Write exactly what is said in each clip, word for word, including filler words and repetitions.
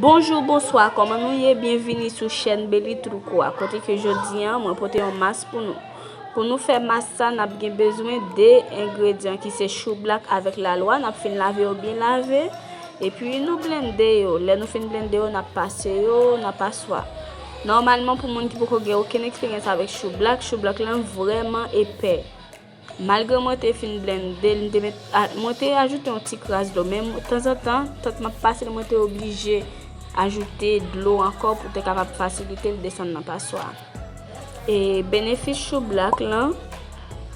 Bonjou, bonswa, kòman nou ye? Byenvini sou chèn Beli Truco a, kote ke jodi a, mwen pote yon mas pou nou. Pou nou fè mas sa, n ap gen bezwen de engredyan ki se choublak avèk lalwa. N ap fin lave yo byen lave. Epi nou blende yo. Lè nou fin blende yo, n ap pase yo nan paswa. Nòmalman, pou moun ki poko gen okenn eksperyans avèk choublak, choublak lan vrèman epè. Malgre mwen te fin blende l, m te met, a, mwen te ajoute yon ti kras dlo, men m, tanzantan, tant m ap pase l, mwen te oblije ajoute dlo ankò pou te kapab fasilite l desann nan paswa. E benefis choublak lan,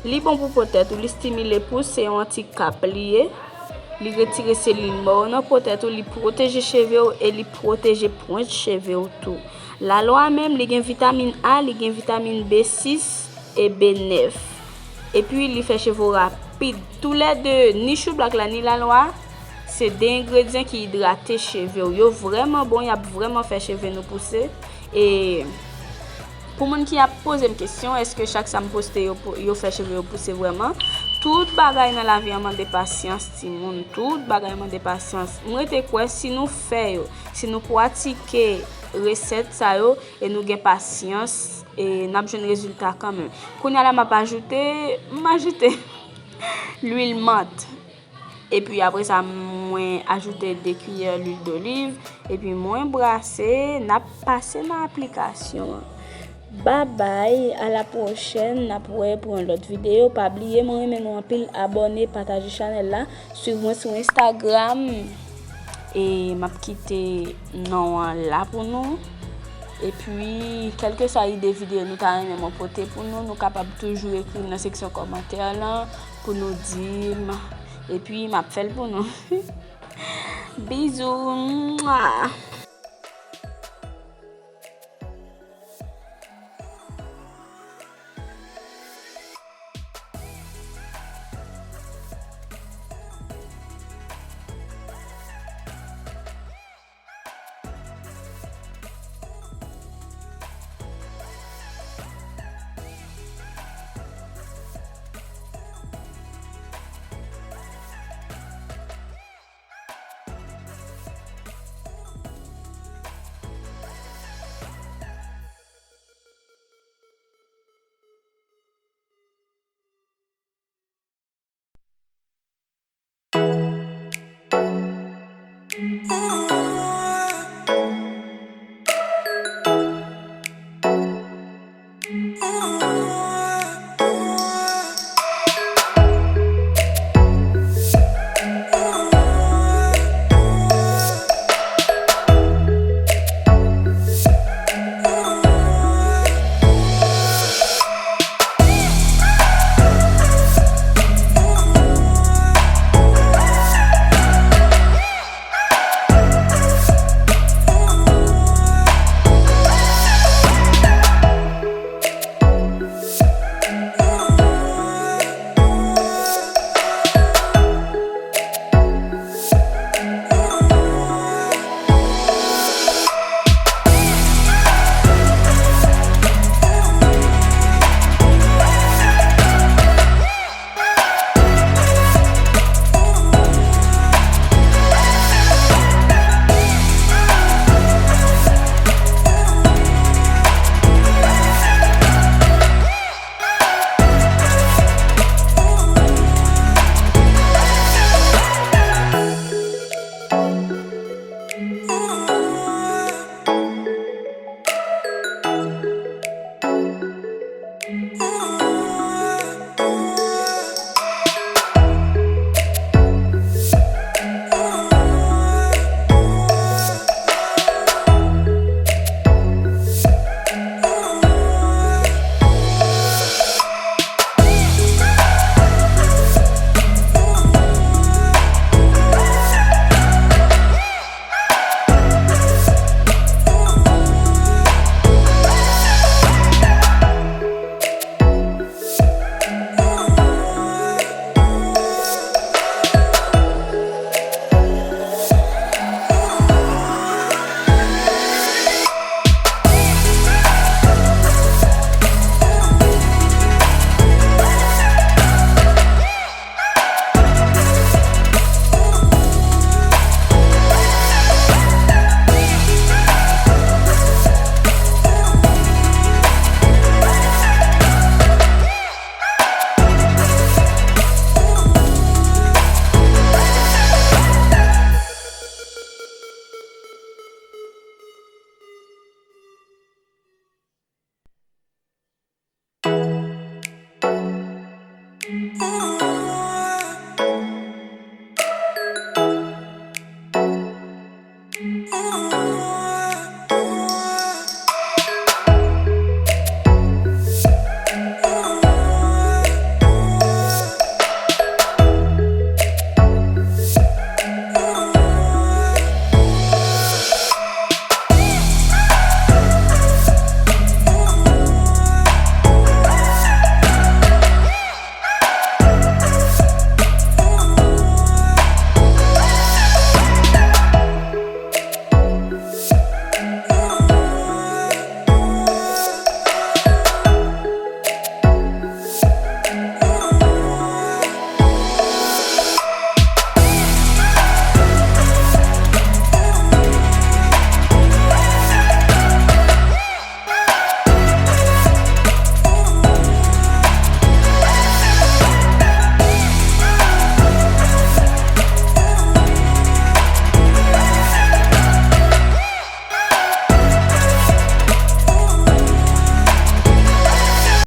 li bon pou po tèt ou, li stimile pou, se yon antikap li ye. Li retire selil mò yo nan po tèt ou, li pwoteje cheve w e li pwoteje pwent cheve w tou. Lalwa menm, li gen vitamin A, li gen vitamin B sis e B nèf. Epi li fè cheve w rapid. Toulède, ni choublak la, ni lalwa, se de engredyan ki idrate cheve w. Yo vrèman bon, y ap vrèman fè cheve nou pouse. E pou moun ki ap poze m kesyon, èske chak sa m poste yo, pou, yo fè cheve yo pouse vrèman? Tout bagay nan lavi an mande pasyans, timoun. Tout bagay mande pasyans. Mwen te kwè si nou fè yo, si nou pratike resèt sa yo, e nou gen pasyans, e n ap jwenn rezilta kanmenm. Kounye a la, m ap ajoute, m ajoute lwil mant. Epi apre sa, mwen ajoute de kiyè lwil doliv. Epi mwen brase, n ap pase nan aplikasyon an. Babay, a la pwochèn, n ap wè pou yon lòt videyo. Pa bliye, mwen renmen nou anpil, abòne, pataje chanèl la, swiv mwen sou Instagram. E m ap kite non an la pou nou. Epi, kèlkeswa ide videyo nou ta renmen mwen pote pou nou, nou kapab toujou ekri m nan seksyon kòmantè lan pou nou di m. Epi, m ap fè l pou nou. Bizou. Mwa.